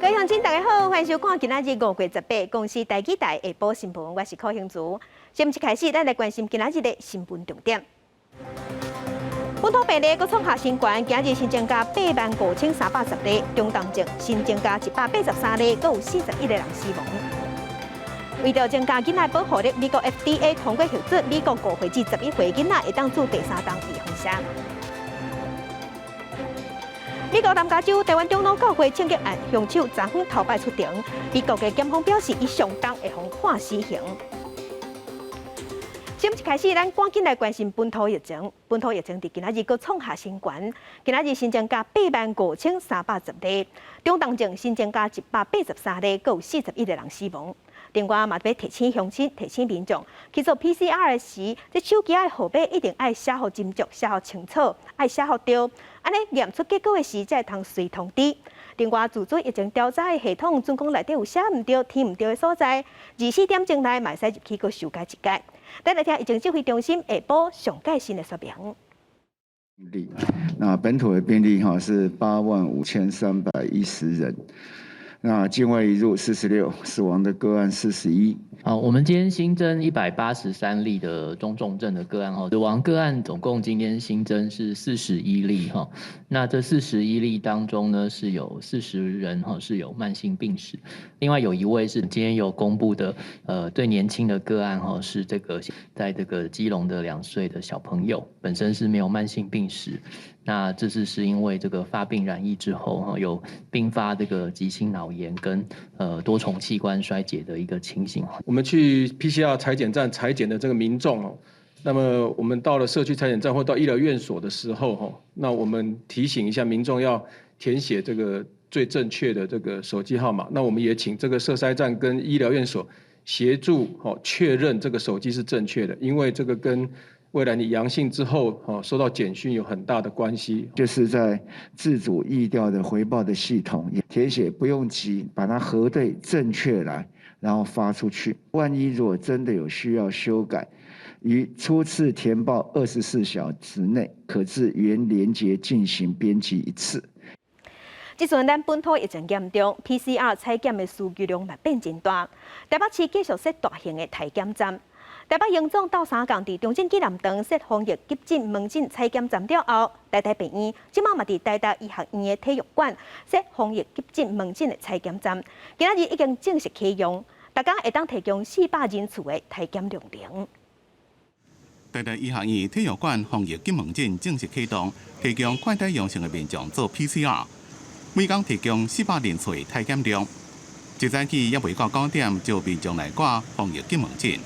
各位鄉親，大家好，歡迎收看今仔日5月18公視台語台下晡新聞，我是柯興如。新聞一開始，咱來關心今仔日的新聞重點。本土病例閣創下新高，今日新增加85,310例，中重症新增加183例，閣有41個人死亡。為著增加囡仔保護力，美國 FDA 通過核准，美國5歲至11歲囡仔會當注第三針預防射。美國南加州台灣長老教會槍擊案兇手昨昏頭擺出庭，美國的檢方表示，伊上重會予判死刑。新聞一開始，咱趕緊來關心本土疫情。本土疫情佇今仔日閣創下新高，今仔日新增加85,310例，中重症新增加183例，閣有41個人死亡。另外嘛，欲提醒鄉親、提醒民眾去做 PCR 時，這手機的號碼一定愛寫予斟酌、寫予清楚、愛寫予對，按呢驗出結果的時才會通隨通知。另外，自主疫情調查的系統，準講內底有寫毋對、填毋對的所在，24點鐘內嘛會使入去閣修改一改。咱來聽疫情指揮中心下晡上蓋新的說明。例，那本土的病例哈是85,310人。那境外移入46，死亡的個案41。好，我們今天新增183例的中重症的個案哈，死亡個案總共今天新增是四十一例哈。那這四十一例當中呢，是有40人哈是有慢性病史，另外有一位是今天有公布的，最年輕的個案哈是這個在這個基隆的2歲的小朋友，本身是沒有慢性病史。那這次是因為這個發病染疫之後哈，有併發這個急性腦炎跟多重器官衰竭的一個情形。我們去 PCR 採檢站採檢的這個民眾哦，那麼我們到了社區採檢站或到醫療院所的時候哈，那我們提醒一下民眾要填寫這個最正確的這個手機號碼。那我們也請這個社篩站跟醫療院所協助哦確認這個手機是正確的，因為這個跟未來你陽性之後，哦，收到簡訊有很大的關係。就是在自主疫調的回報的系統填寫不用急，把它核對正確來，然後發出去。萬一如果真的有需要修改，於初次填報24小時內，可至原連結進行編輯一次。這陣咱本土疫情嚴重，PCR 採檢的需求量嘛變真大。台北市繼續設大型的篩檢站。台北榮總鬥相共佇中正紀念堂設防疫急診門診採檢站了後，台大病院這馬嘛佇台大醫學院的體育館設防疫急診門診的採檢站，今仔日已經正式啟用，逐工會當提供400人次的篩檢量能。台大醫學院體育館防疫急門診正式啟動，提供快篩陽性的民眾做 PCR，每工提供400人次的篩檢量。一早起猶未到9點，就民眾來掛防疫急門診。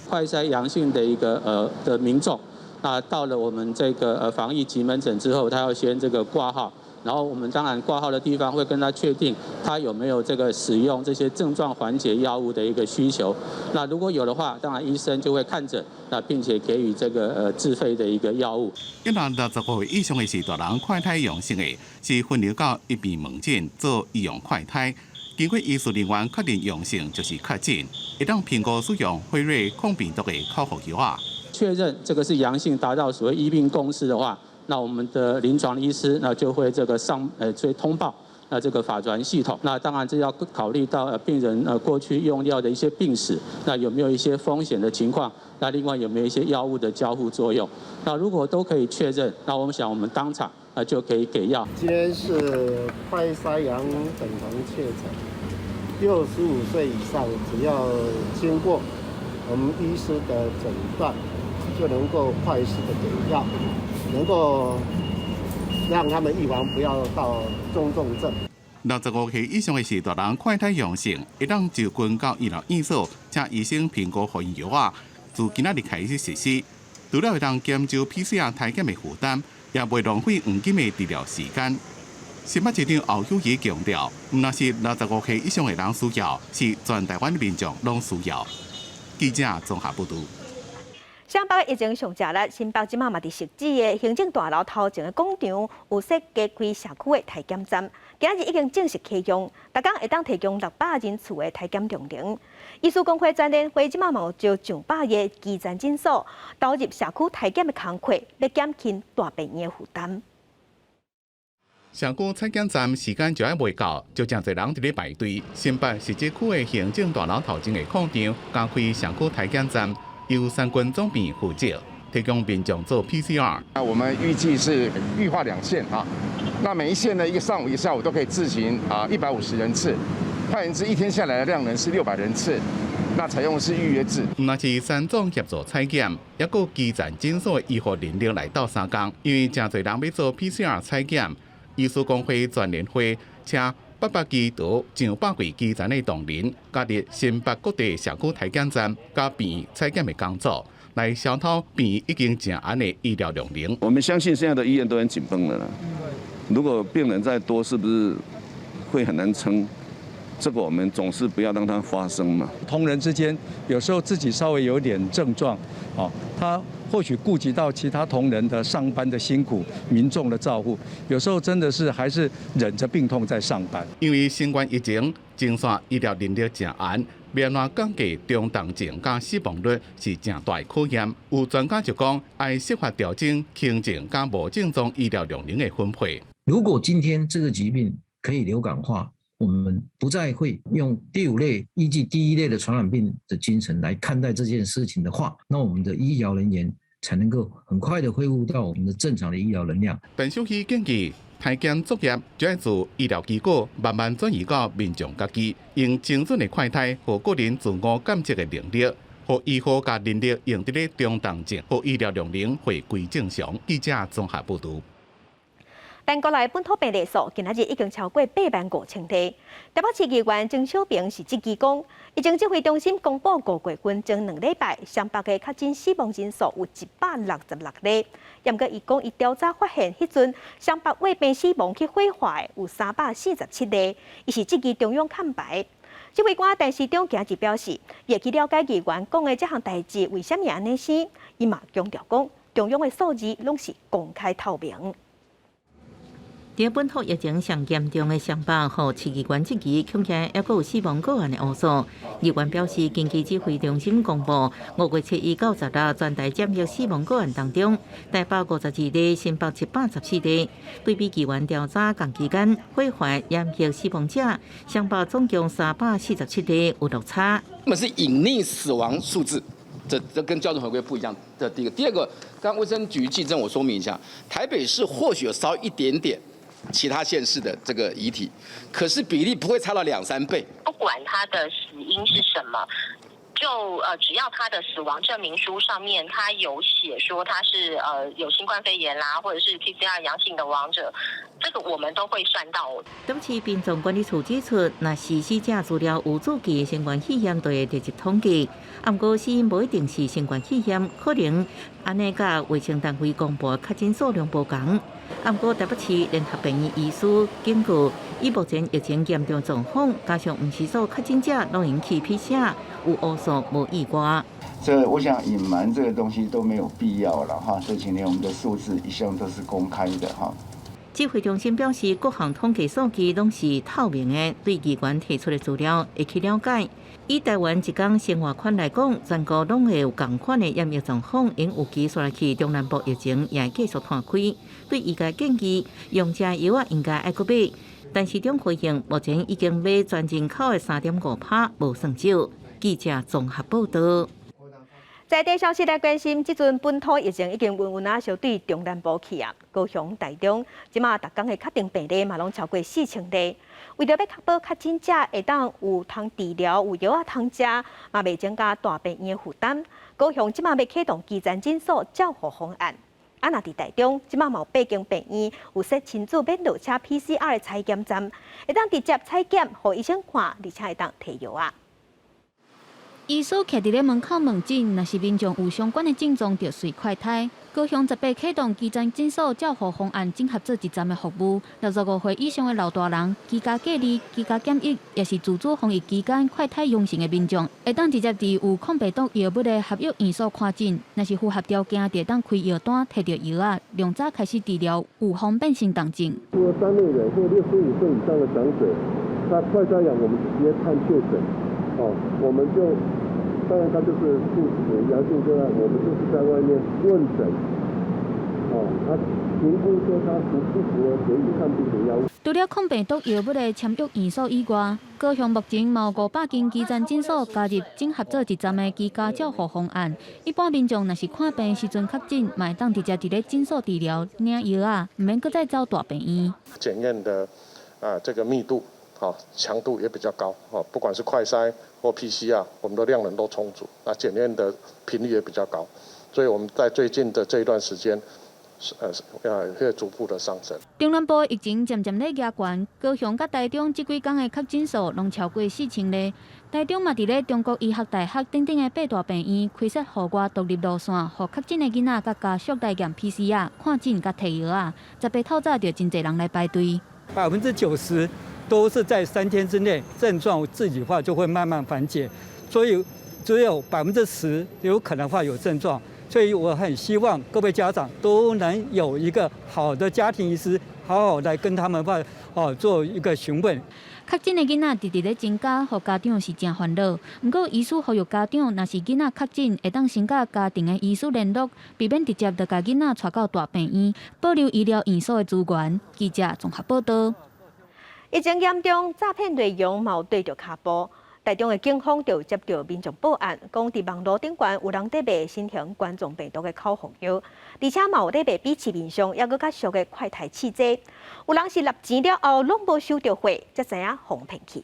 快篩陽性的一個的民眾，那到了我們這個防疫急門診之後，他要先這個掛號，然後我們當然掛號的地方會跟他確定他有沒有這個使用這些症狀緩解藥物的一個需求。那如果有的話，當然醫生就會看診，那並且給予這個自費的一個藥物。一若65歲以上的是大人快篩陽性的，是分流到一邊門診做醫用快篩。經過醫事人員確認陽性，就是確診，會當評估使用輝瑞抗病毒的口服藥啊。確認這個是陽性，達到所謂醫病共識的話，那我們的臨床醫師那就會這個上追通報，那這個法傳系統，那當然這要考慮到病人過去用藥的一些病史，那有沒有一些風險的情況？那另外有沒有一些藥物的交互作用？那如果都可以確認，那我們想我們當場那就可以給藥。今天是快篩陽等同確診，65歲以上，只要經過我們醫師的診斷，就能夠快速的給藥，能夠讓他們預防不要到中重症。65歲以上的是大人快篩陽性，會當就近到醫療院所，請醫生評估予𪜶藥仔，自今仔日開始實施。除了會當減少 PCR 篩檢的負擔，也袂浪費黃金的治療時間。新北市長侯友宜強調，毋但是六十五歲以上的人需要，是全台灣的民眾攏需要。記者綜合報導。雙北疫情上濟力，新北這馬嘛佇汐止的行政大樓頭前的廣場有設加開社區的篩檢站，今日已經正式啟用，逐工會當提供600人次的篩檢量能。醫師公會全聯會這馬嘛有招上百個基層診所投入社區篩檢的工課，欲減輕大病院的負擔。社區採檢站時間就愛未到，就誠濟人佇咧排隊。新北市這區的行政大樓頭前的空場加開社區採檢站，由三軍總院負責提供民眾做 PCR。那我們預計是預劃兩線啊，那每一線呢，一個上午一個下午都可以自行啊150人次，換言之，一天下來的量能是600人次。那採用的是預約制。毋但是三總協助採檢，抑閣基層診所的醫護人力來鬥相共，因為誠濟人欲做 PCR 採檢。醫師公會全聯會請800支到上百位基層的同仁，加入新北各地社區採檢站、佮病院採檢的工作，來消除病院已經誠絚的醫療量能。我們相信現在的醫院都很緊繃了啦。如果病人再多，是不是會很難撐？這個我們總是不要讓它發生嘛。同仁之間有時候自己稍微有點症狀，哦，他或許顧及到其他同仁的上班的辛苦、民眾的照顧，有時候真的是還是忍着病痛在上班。因為新冠疫情，前線醫療人力誠絚，欲按怎降低中重症佮死亡率是誠大的考驗。有專家就講，愛設法調整輕症佮無症狀醫療量能的分配。如果今天這個疾病可以流感化，我們不再會用第五類依據第一類的傳染病的精神來看待這件事情的話，那我們的醫療人員才能夠很快的恢復到我們的正常的醫療能量。陳守希建議，篩檢作業就愛自醫療機構慢慢轉移到民眾家己，用精準的快篩予個人自我檢測的能力，予醫護佮人力用佇咧中重症，予醫療量能回歸正常。記者綜合報導。但國內本土病例數今仔日已經超過8萬5千例。台北市議員鍾小平是質疑講，疫情指揮中心公布5月份前2禮拜，雙北的確診死亡人數有166例。毋過伊講，伊調查發現，彼陣雙北患病死亡去火化的有347例，伊是質疑中央崁牌。指揮官陳時中今日表示，會去了解議員講的這項代誌為啥物按呢生，伊嘛強調講，中央的數字攏是公開透明。佇本土疫情上嚴重的雙北，予市議員質疑，恐驚猶閣有死亡個案的烏數。議員表示，根據指揮中心公布，5月7日到10日全台染疫死亡個案當中，台北52例，新北114例。對比議員調查仝期間，火化染疫死亡者，雙北總共347例，有落差。那麼是隱匿死亡數字，這跟標準回歸不一樣。這第一個，第二個，剛衛生局技正我說明一下，台北市或許有少一點點。其他縣市的這個遺體，可是比例不會差到兩三倍。不管他的死因是什麼，就只要他的死亡證明書上面他有寫說他是有新冠肺炎啦，或者是 PCR 陽性的亡者，這個我們都會算到。台北市殯葬管理處指出，若是死者資料有註記新冠肺炎，就會列入統計。毋過死因無一定是新冠肺炎，可能按呢佮衛生單位公布確診數量無仝。毋過台北市聯合病院醫師警告，以目前疫情嚴重狀況，加上毋是所有確診者攏會去 PCR，有烏數無意外。這我想隱瞞這個東西都沒有必要了哈。這幾年我們的數字一向都是公開的哈。指揮中心表示，各項統計數據攏是透明的，對議員提出的資料會去了解。以台灣一工生活圈來講，全國攏會有仝款的染疫狀況，𪜶預期紲落去中南部疫情也會繼續拖開。對醫界建議，用食藥仔應該愛閣買，但是中回應目前已經買全人口的3.5%，無算少。記者綜合報導。在地消息來關心，這陣本土疫情已經穩穩啊，相對中南部去啊，高雄、台中，這馬逐工的確診病例嘛，攏超過4000例。為著欲確保確診者會當有通治療、有藥仔通食，嘛袂增加大病院的負擔。高雄這馬欲啟動基層診所照護方案。啊，若佇台中，這馬嘛有八間病院有設親子免落車 PCR 的採檢站，會當直接採檢，予醫生看，而且會當提藥仔。醫師徛佇咧門口問診，若是民眾有相關的症狀，就隨快篩。高雄18啟動基層診所照護方案，整合做一站的服務。65歲以上的老大人、居家隔離、居家檢疫，抑是自主防疫期間快篩陽性的民眾，會當直接佇有抗病毒藥物的合約院所看診。若是符合條件，就會當開藥單，提著藥仔，量早開始治療，預防變成重症。除了三類人或65歲以上的長者，他快篩陽，我們直接判確診。哦，我們就當然他就是陽性個案，我們就是在外面問診。哦，他評估說它符不符合給予抗病毒藥物。除了抗病毒藥物的簽約院所以外，高雄目前嘛有500間基層診所加入整合做一站的居家照護方案。一般民眾若是看病時陣確診，嘛會當直接佇咧診所治療、領藥仔，毋免閣再走大病院。檢驗的啊，這個密度、好強度也比較高，不管是快篩或 PCR，我們的量能都充足，啊，檢驗的頻率也比較高，所以我們在最近的這一段時間，會逐步的上升。中南部疫情漸漸咧加懸，高雄佮台中這幾工的確診數攏超過4000例。台中嘛佇咧中國醫學大學等等的八大病院開設戶外獨立路線，予確診的囡仔佮家屬來驗 PCR、看診佮提藥仔。18透早就真濟人來排隊。 90%都是在3天之內症狀自己話就會慢慢緩解，所以只有10%有可能會有症狀。所以我很希望各位家長都能有一個好的家庭醫師，好好來跟他們話哦做一個詢問。確診的囡仔直直咧增加，予家長是誠煩惱。毋過醫師呼籲家長，若是囡仔確診，會當先佮家庭的醫師聯絡，避免直接就共囡仔帶到大病院，保留醫療院所的資源。記者綜合報道。疫情嚴重，詐騙內容嘛有對著跤步。台中的警方就接到民眾報案，講佇網路頂懸有人佇賣新型冠狀病毒的口服藥，而且嘛有佇賣比市面上猶閣較俗的快篩試劑。有人是納錢了後攏無收著貨，才知影予騙去。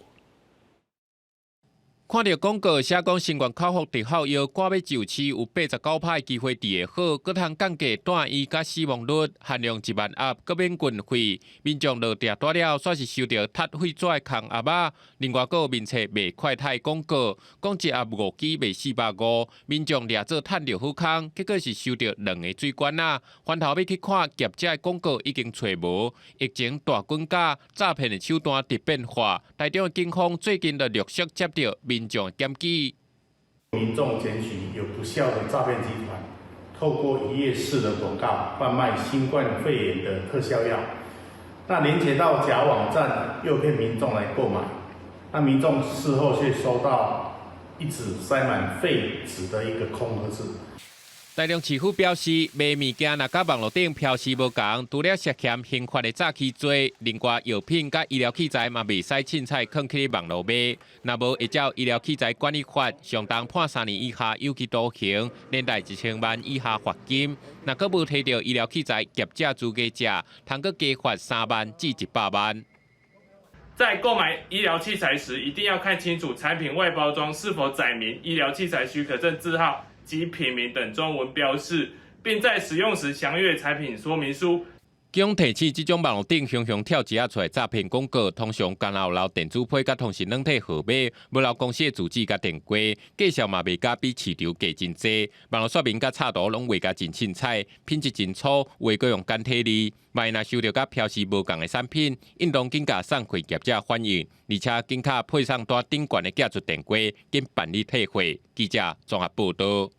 看著廣告寫講新冠口服特效藥，掛碼上市有89%的機會治會好，閣通降低住院佮死亡率，限量1萬盒，閣免運費。民眾落訂單了，煞是收著踢廢紙的空盒仔。另外，閣有面冊賣快篩廣告，講一盒5支賣450，民眾掠做趁著好康，結果是收著兩个水管仔。翻頭欲去看業者的廣告已經揣無。疫情大滾價，詐騙的手段佇變化。台中的警方最近就陸續接著民眾檢舉，民眾檢舉有不肖的詐騙集團，透過一頁式的廣告販賣新冠肺炎的特效藥，那連結到假網站誘騙民眾來購買，那民眾事後卻收到一紙塞滿廢紙的一個空盒子。台中市府表示，賣物件若佮網路頂標示無仝，除了涉嫌刑法的詐欺罪，另外藥品佮醫療器材嘛袂使凊彩囥去網路賣，若無會照醫療器材管理法，上重判3年以下有期徒刑，連帶1000萬以下罰金。若閣無提著醫療器材業者資格者，通閣加罰3萬至100萬。在購買醫療器材時，一定要看清楚產品外包裝是否載明醫療器材許可證字號及品名等中文標示，並在使用時詳閱產品說明書。警提醒，這種網路頂常常跳一下出來詐騙廣告，通常干焦有留電子批佮通訊軟體號碼，無留公司的住址佮電話，介紹嘛賣甲比市場價真濟。網路說明佮插圖攏畫甲真凊彩，品質真粗，有的閣用簡體字。萬一若收著佮標示無仝的產品，應當緊共送貨業者反映，而且緊敲配送單頂懸的寄出電話，緊辦理退貨。記者綜合報道。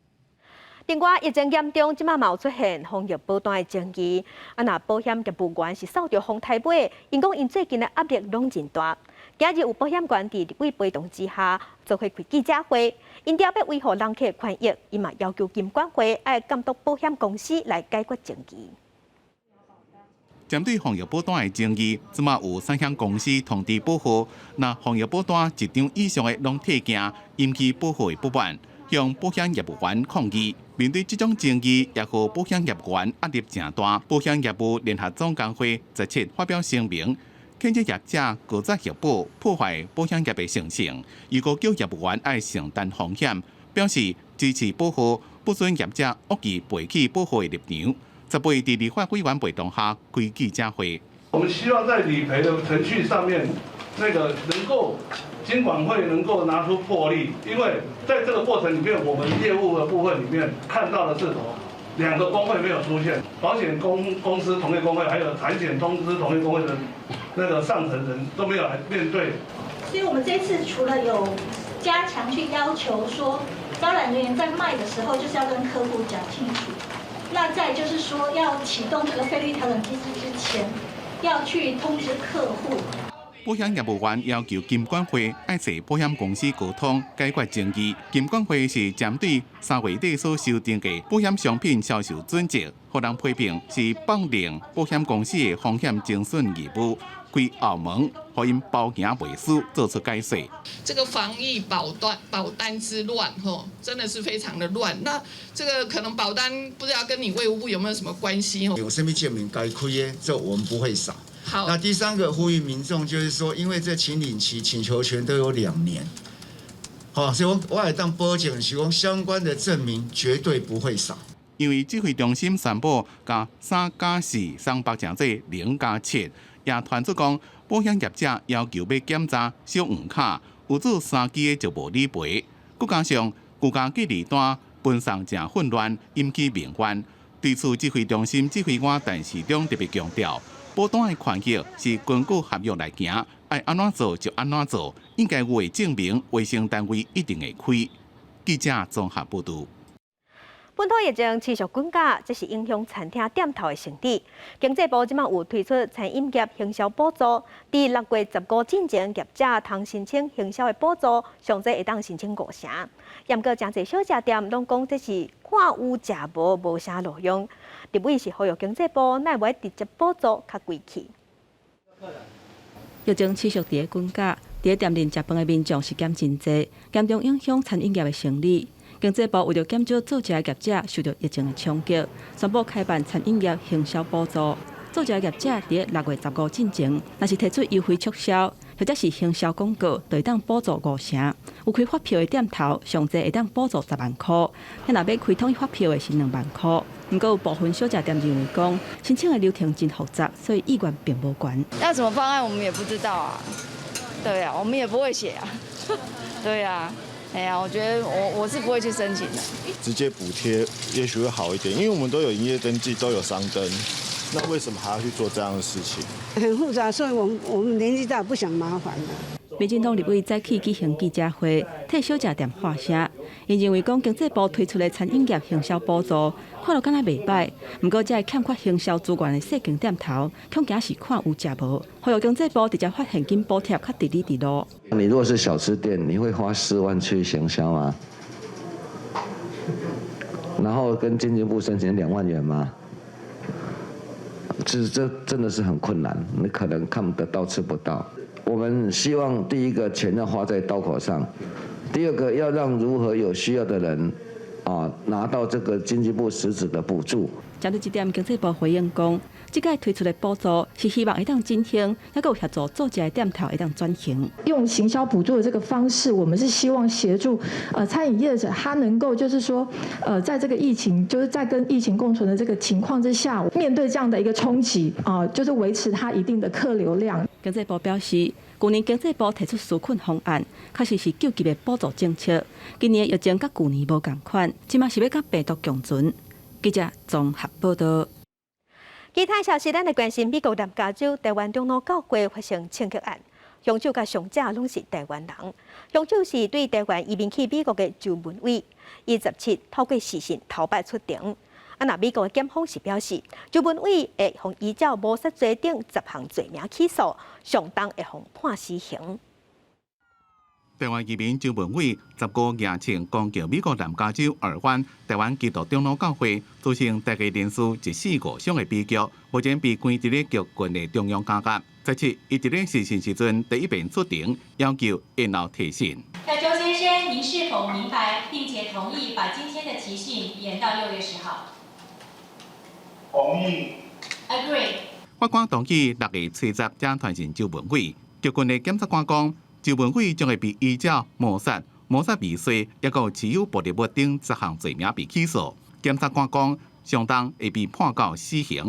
另外，疫情嚴重，這馬嘛有出現防疫保單的爭議。啊，若保險業務員是掃著風颱尾，𪜶講𪜶最近的壓力攏真大。今日有保險員佇立委陪同之下，做伙開記者會，𪜶除了欲維護人客權益，伊嘛要求金管會愛監督保險公司來解決爭議。針對防疫保單的爭議，這馬有產險公司通知保戶，若防疫保單一張以上的攏退件，引起保戶的不滿，向保險業務員抗議。面對這種爭議，也予保險業務員壓力誠大。保險業務聯合總工會17發表聲明，譴責業者訛詐核保，破壞保險業的誠信，又閣叫業務員愛承擔風險，表示支持保戶，不准業者惡意背棄保戶的立場。18佇立法委員陪同下開記者會。我們希望在理賠的程序上面，那個能夠金管會能夠拿出魄力，因為在這個過程裡面，我們業務的部分裡面看到的是什麼？兩個公會沒有出現，保險公司同業公會，還有產險公司同業公會的那個上層人都沒有來面對。所以我們這次除了有加強去要求說，招攬人員在賣的時候，就是要跟客戶講清楚。那再就是說，要啟動這個費率調整機制之前，要去通知客戶。保險業務員要求金管會愛揣保險公司溝通解決爭議。金管會是針對3月底所修訂的保險商品銷售準則，予人批評是放任保險公司的風險徵損義務，開後門，予𪜶包行袂輸，做出解說。這個防疫保單之亂，吼，真的是非常的亂。那這個可能保單不知道跟你衛福部有沒有什麼關係？有什麼證明該開的，這我們不會少。好，那第三個呼籲民眾就是說，因為這請領期請求權都有2年，好，所以我會當保證是講相關的證明絕對不會少。因為指揮中心宣布共3加4雙北成做0加7，也傳出講保險業者要求欲檢查小黃卡，有做三機的就無理賠。閣加上居家隔離單分送誠混亂，引起民怨。對此，指揮中心指揮官陳時中特別強調，保單的權益是根據合約來行，愛按怎做就按怎做，應該有的證明，衛生單位一定會開。記者綜合報導。本土疫情持續滾價，這是影響餐廳店頭的生意。經濟部這馬有推出餐飲業行銷補助，佇6月15進前業者通申請行銷的補助，上濟會當申請五成。毋過誠濟小食店攏講這是看有食無，無啥路用。立委是呼籲經濟部，哪會無直接補助較規氣。疫情持續佇咧滾價，佇咧店內食飯的民眾是減真濟，嚴重影響餐飲業的生意。經濟部為著減少做食的業者受著疫情的衝擊，宣布開辦餐飲業行銷補助。做食的業者佇咧6月15進前，若是提出優惠促銷，或者是行銷廣告，就會當補助五成。有開發票的店頭，上濟會當補助10萬箍；若欲開統一發票的是2萬箍。毋過有部分小食店認為講，申請的流程真複雜，所以意願並無懸。要什麼方案，我們也不知道啊。對啊，我們也不會寫啊。對啊。哎呀，我覺得我是不會去申請的。直接補貼也許會好一點，因為我們都有營業登記，都有商登，那為什麼還要去做這樣的事情？很複雜，所以我們年紀大，不想麻煩了。民進黨立委早起舉行記者會，替小食店發聲。𪜶認為講經濟部推出的餐飲業行銷補助，看落敢若袂䆀，毋過這欠缺行銷資源的細間店頭，恐驚是看有食無。呼籲經濟部直接發現金補貼，較直理直路。你如果是小吃店，你會花4萬去行銷嗎？然後跟經濟部申請2萬元嗎？其實這真的是很困難，你可能看得到吃不到。我們希望第一個錢要花在刀口上，第二個要讓如何有需要的人啊拿到這個經濟部實質的補助。針對這點，經濟部回應講，這擺推出的補助是希望會當振興，抑閣有協助做食的店頭會當轉型。用行銷補助的這個方式，我們是希望協助餐飲業者，他能夠就是說，在這個疫情，就是在跟疫情共存的這個情況之下，面對這樣的一個衝擊啊，就是維持它一定的客流量。經濟部表示，去年經濟部提出紓困方案，確實是救急的補助政策。今年疫情佮舊年無仝款，這馬是欲佮病毒共存。記者綜合報道。其他消息，咱來關心美國南加州台灣長老教會發生槍擊案，兇手佮傷者攏是台灣人。兇手是對台灣移民去美國的周文偉，伊17透過視訊頭擺出庭。啊，若美國的檢方是表示，周文偉會予依照謀殺罪等10項罪名起訴，上重會予判死刑。台灣移民周文偉15舉槍攻擊美國南加州爾灣台灣基督長老教會，造成台裔人士一死五傷的悲劇，目前被關佇咧極近的中央監獄。17，伊佇咧視訊時陣第一遍出庭，要求延後提訊。那周先生，您是否明白並且同意把今天的提訊延到6月10號？同意。 Agree。法官同意6月70才傳訊周文偉。極近的檢察官講，周文偉將會被依照謀殺、謀殺未遂，抑閣持有暴力物等10項罪名被起訴。檢察官講，上重會被判到死刑。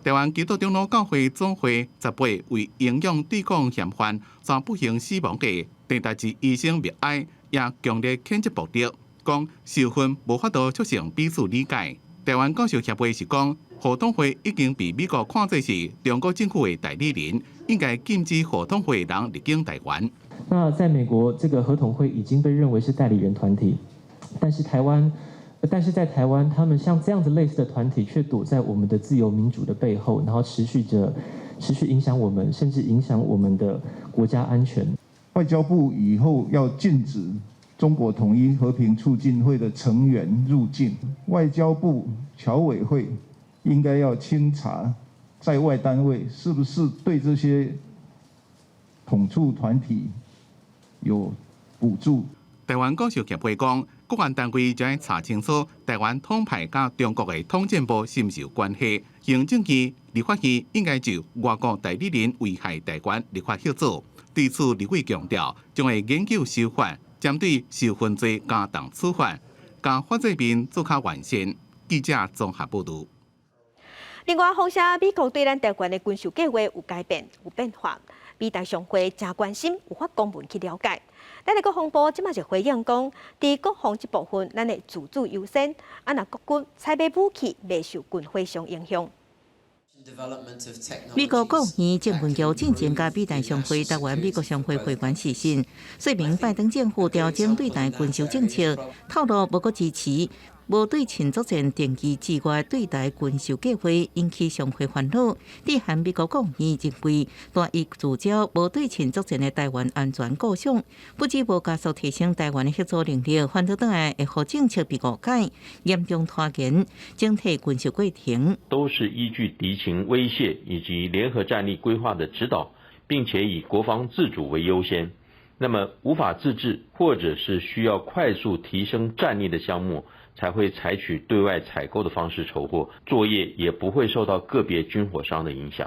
台灣基督長老教會總會18為英勇對抗嫌犯，遭不幸死亡的鄭達志醫生默哀，也強烈譴責暴力，講仇恨無法度促成彼此理解。台灣教授協會是講，和統會已經被美國看作是中國政府的代理人，應該禁止和統會人入境台灣。那在美國，這個和統會已經被認為是代理人團體，但是在台灣，他們像這樣子類似的團體，卻躲在我們的自由民主的背後，然後持續着持續影響我們，甚至影響我們的國家安全。外交部以後要禁止中國統一和平促進會的成員入境。外交部僑委會應該要清查在外單位是不是對這些統促團體有補助。台灣國手協會講，國安單位將查清楚台灣統派佮中國的統戰部是毋是有關係。行政院、立法院應該就外國代理人危害台灣立法協助。對此，立委強調，將會研究修法，針對受訓罪加重處罰，共法制面做較完善。記者綜合報導。另外，風聲美國對咱台灣的軍售計劃有改變、有變化，美台商會誠關心，有發公文去了解。咱的國防部這馬就回應講，佇國防這部分，咱會自主優先，啊若國軍採買武器，袂受軍火商影響。美國國務院政軍局進前佮美台商會、台灣美國商會會員視訊，說明拜登政府調整對台軍售政策，透露無閣支持無對稱作戰定義之外對台軍售計劃，引起商會煩惱。致函美國國務院認為，單一聚焦無對稱作戰的台灣安全構想，不只無加速提升台灣的協助能力，反倒轉來會予政策被誤解，嚴重拖延整體軍售過程。都是依據敵情威脅以及聯合戰力規劃的指導，並且以國防自主為優先。那麼無法自制或者是需要快速提升戰力的項目，才會採取對外採購的方式籌獲，作業也不會受到個別軍火商的影響。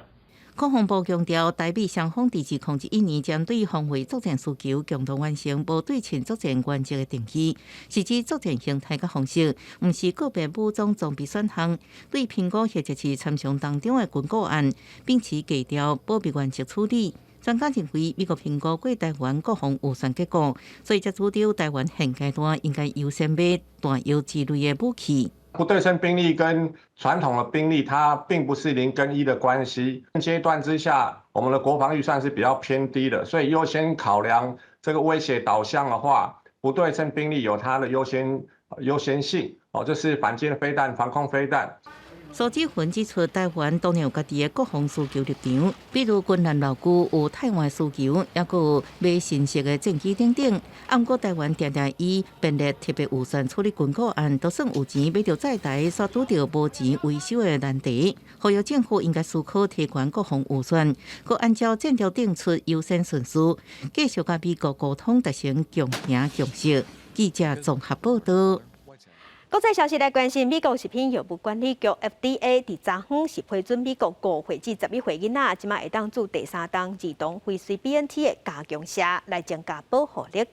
國防部強調，台美雙方佇2021年針對防衛作戰需求，共同完成無對稱作戰原則的定義，是指作戰形態佮方式，毋是個別武裝裝備選項。對評估或者是參詳當中的軍購案，秉持低調保密原則處理。專家認為，美國評估過台灣國防預算結構，所以才主張台灣現階段應該優先買彈藥之類的武器。不對稱兵力跟傳統的兵力，它並不是0跟1的關係。現階段之下，我們的國防預算是比較偏低的，所以優先考量這個威脅導向的話，不對稱兵力有它的優先性。哦，這是反艦飛彈、防空飛彈。蘇志雲指出，台灣當然有家己的國防需求立場，比如軍艦老舊有汰換需求，抑閣有買新式的戰機等等。毋過台灣定定以編列特別預算處理軍購案，就算有錢買著載台，煞拄著無錢維修的難題。呼籲政府應該思考提懸國防預算，閣按照戰略定出優先順序，繼續佮美國溝通達成共贏共識。記者綜合報導。國際消息來關心，美國食品藥物管理局 FDA 佇昨昏是批准美國5歲至11歲囡仔，這馬會當注第三針兒童輝瑞 BNT 的加強射來增加保護力。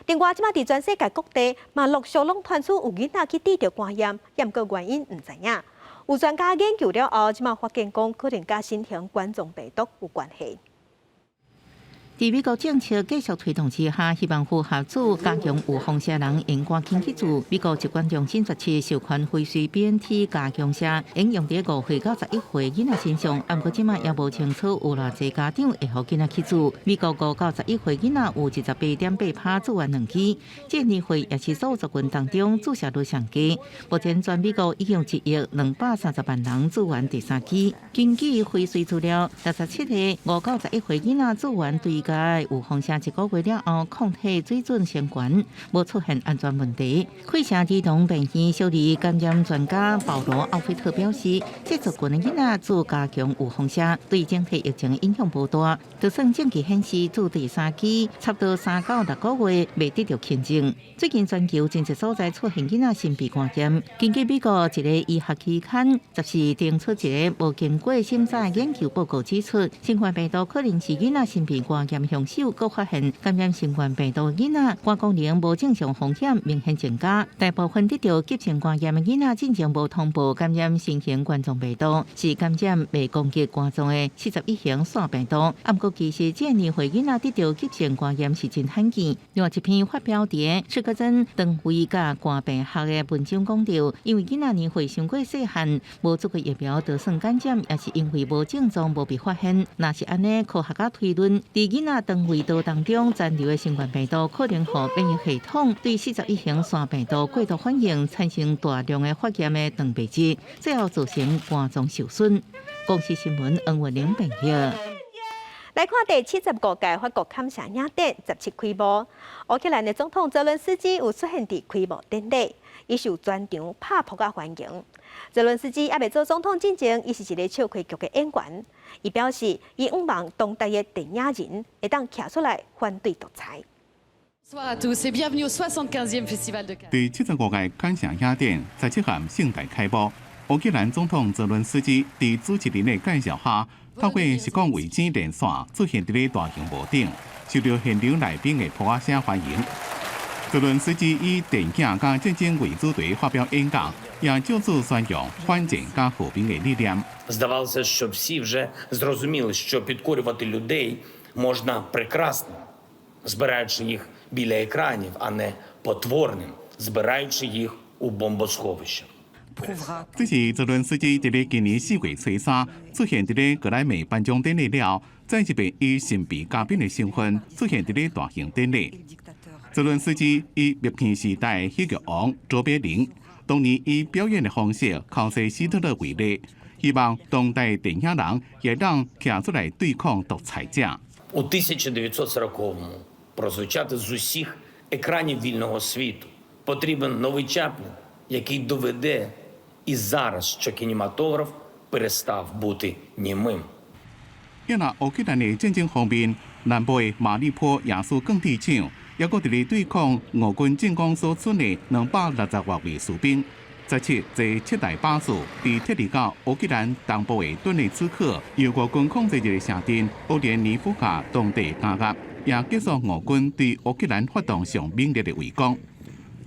另外，這馬佇全世界各地嘛陸續攏傳出有囡仔去得著肝炎，毋過原因毋知影。有專家研究了後，這馬發現講可能佮新型冠狀病毒有關係。佇美國政策繼續推動之下，希望符合注加強預防射人應趕緊去注。美國疾管中心十七授權輝瑞 BNT 加強射，應用佇5歲到11歲囡仔身上。毋過這馬猶無清楚有偌濟家長會予囡仔去注。美國5到11歲囡仔有28.8%注完兩劑，這年歲也是所有族群當中注射率上低。目前全美國已經有1億230萬人注完第三劑。根據輝瑞資料，67個5到11歲囡仔注完追加預防射一個月了後，抗體水準升懸，無出現安全問題。費城兒童病院小兒感染專家保羅奧菲特表示，這族群的囡仔注加強預防射，對整體疫情影響無大。就算證據顯示注第三劑差不多3到6個月袂得著輕症。最近全球真濟所在出現囡仔新鼻肝炎，根據美國一個醫學期刊14登出一個無經過審查的研究報告指出，新冠病毒可能是囡仔新鼻肝炎兇手，閣發現感染新冠病毒囡仔肝功能無正常風險明顯增加。大部分得著急性肝炎的囡仔進前無通報感染新型冠狀病毒，是感染袂攻擊肝臟的41型腺病毒。毋過其實這年歲囡仔得著急性肝炎是真罕見。另外一篇發表佇氏克診腸胃佮肝病學的文章講著，因為囡仔年歲傷過細漢，無注過疫苗就算感染，也是因為無症狀無被發現。若是按呢，科學家推論，佇囡仔腸胃道當中殘留的新冠病毒，可能予免疫系統對41型腺病毒過度反應，產生大量的發炎的蛋白質，最後造成肝臟受損。公視新聞黃文玲編譯。來看第75屆法國坎城影展17開幕，烏克蘭的總統澤倫斯基有出現佇開幕典禮，伊受全場拍噗仔歡迎。澤倫斯基猶未做總統進前，伊是一个笑詼劇的演員。伊表示，伊向望當代的電影人會當徛出來反對獨裁。第75屆坎城影展17號盛大開幕，烏克蘭總統澤倫斯基佇主持人的介紹下，透過時光衛星連線出現佇咧大螢幕頂，受到現場來賓的噗仔聲歡迎。澤倫斯基以電影佮戰爭為主題發表演講，也藉此宣揚反戰佮和平的理念。 Здавалося, що всі вже зрозуміли, що підкорювати людей можна прекрасно, збираючи їх біля екранів, а не потворним, збираючи їх у бомбосховищах. 這是澤倫斯基佇咧今年4月初三出現佇咧格萊美頒獎典禮了後，再一遍以神秘嘉賓的身份出現佇咧大型典禮。澤倫斯基以默片時代喜劇王卓別林當年以表演的方式剾洗希特勒為例，希望當代電影人會當徛出來對抗獨裁者。 У 1940-му прозвучати з усіх екранів вільного світу. Потрібен новий Чаплін, який доведе і зараз, що кінематограф перестав бути німим. 若烏克蘭的戰爭方面，南部的馬利坡亞速鋼鐵廠，猶閣佇咧對抗俄軍進攻所賰的260多位士兵。17坐七台巴士被撤離到烏克蘭東部的頓涅茨克，由俄軍控制一个城鎮奧連尼夫卡當地加壓，也結束俄軍對烏克蘭發動上猛烈的圍攻。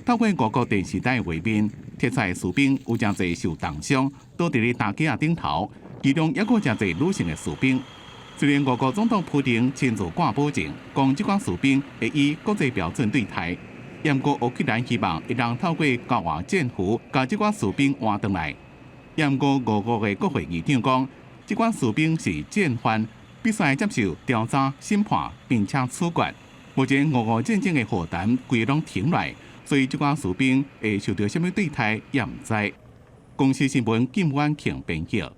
透過俄國電視台畫面，撤出士兵有誠濟受重傷，倒佇咧大街仔頂頭，其中猶閣誠濟女性的士兵。雖然俄國總統普丁親自掛保證，講這寡士兵會以國際標準對待，毋過烏克蘭希望會當透過交換戰俘，共這寡士兵換轉來。毋過俄國的國會議長講，這寡士兵是戰犯，必須接受調查審判，並且處決。目前俄烏戰爭的火彈規攏停來，所以這寡士兵會受著啥物對待也毋知。公視新聞金婉慶編譯。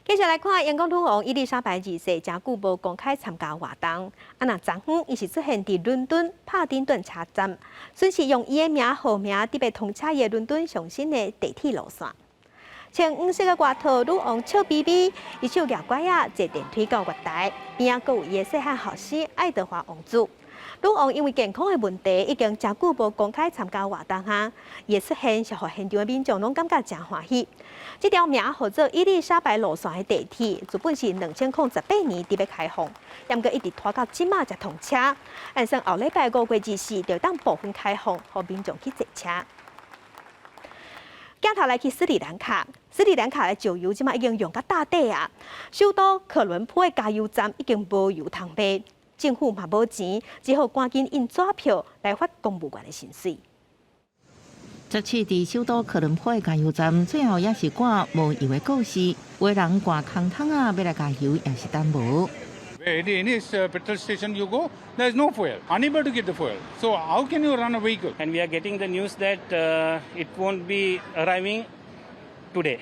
繼續來看英國女王伊麗莎白二世，誠久無公開參加活動。啊，若昨昏伊是出現佇倫敦帕丁頓車站，順勢用伊的名號名特別通車的倫敦上新的地鐵路線。穿黃色的外套，女王笑眯眯，伊手舉拐仔坐電梯到月台，邊仔閣有伊的細漢後生愛德華王子。女王因為健康的問題，已經誠久無公開參加活動哈。伊的出現是予現場的民眾攏感覺誠歡喜。這條名號做伊麗莎白路線的地鐵，原本是2018年佇欲開放，毋過一直拖到這馬才通車。按算後禮拜5月24就當部分開放，予民眾去坐車。鏡頭來去斯里蘭卡，斯里蘭卡的石油這馬已經用甲罩底啊！首都科倫坡的加油站已經無油通賣，政府嘛無錢，只好趕緊印紙票來發公務員的薪水。 17佇首都科倫坡的加油站，最後也是掛無油的告示，有的人掛空桶仔欲來加油，也是等無。 Any petrol station you go, there is no fuel. Unable to get the fuel. So how can you run a vehicle? And we are getting the news that it won't be arriving today.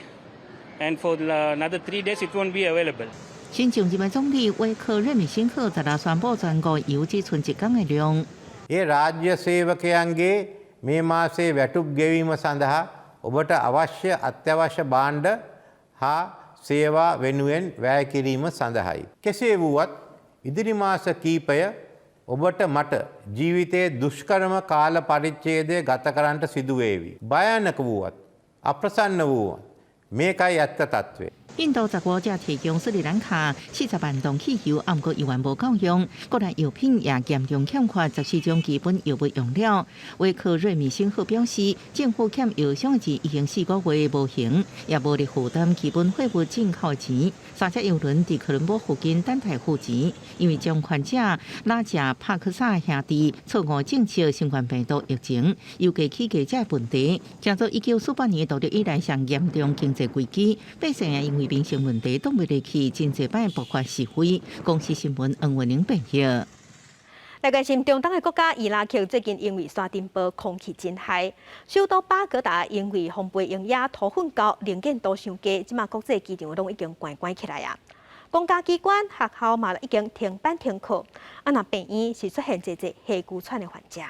And for another 3 days, it won't be available. 新上任的總理威克瑞米辛赫十六宣布全國油只賰一工的量。 ඒ රාජ්‍ය සේවකයන්ගේ මේ මාසයේ වැටුප් ගෙවීම සඳහා ඔබට අවශ්‍ය අත්‍යවශ්‍ය භාණ්ඩ හා සේවා වෙනුවෙන් වැය කිරීම සඳහායි. කෙසේ වුවත් ඉදිරි මාස කීපය ඔබට මට ජීවිතයේ දුෂ්කරම කාල පරිච්ඡේදය ගත කරන්නට සිදුවේවි. භයානක වුවත් අප්‍රසන්න වුවත් මේකයි ඇත්ත තත්ත්වය. 印度15才提供斯里蘭卡40萬噸汽油，毋過猶原無夠用。國內藥品也嚴重欠缺14種基本藥物用料。威克瑞米辛赫表示，政府欠藥商的錢已經4個月無還，也無力負擔基本貨物進口的錢。三隻郵輪佇科倫坡附近等待付錢，因為掌權者拉賈帕克薩兄弟錯誤政策新冠病毒疫情，油價起價這問題，成做1948年獨立以來上嚴重經濟。濟危機，百姓也因為民生問題擋袂落去，真濟擺爆發示威。公視新聞黃文玲編譯。來關心中東的國家伊拉克最近因為沙塵暴空氣真害，首都巴格達因為風飛鷹仔塗粉高，能見度傷低，這馬國際機場攏已經關關起來啊。公家機關、學校嘛已經停班停課，啊若病院是出現濟濟氣急喘的患者。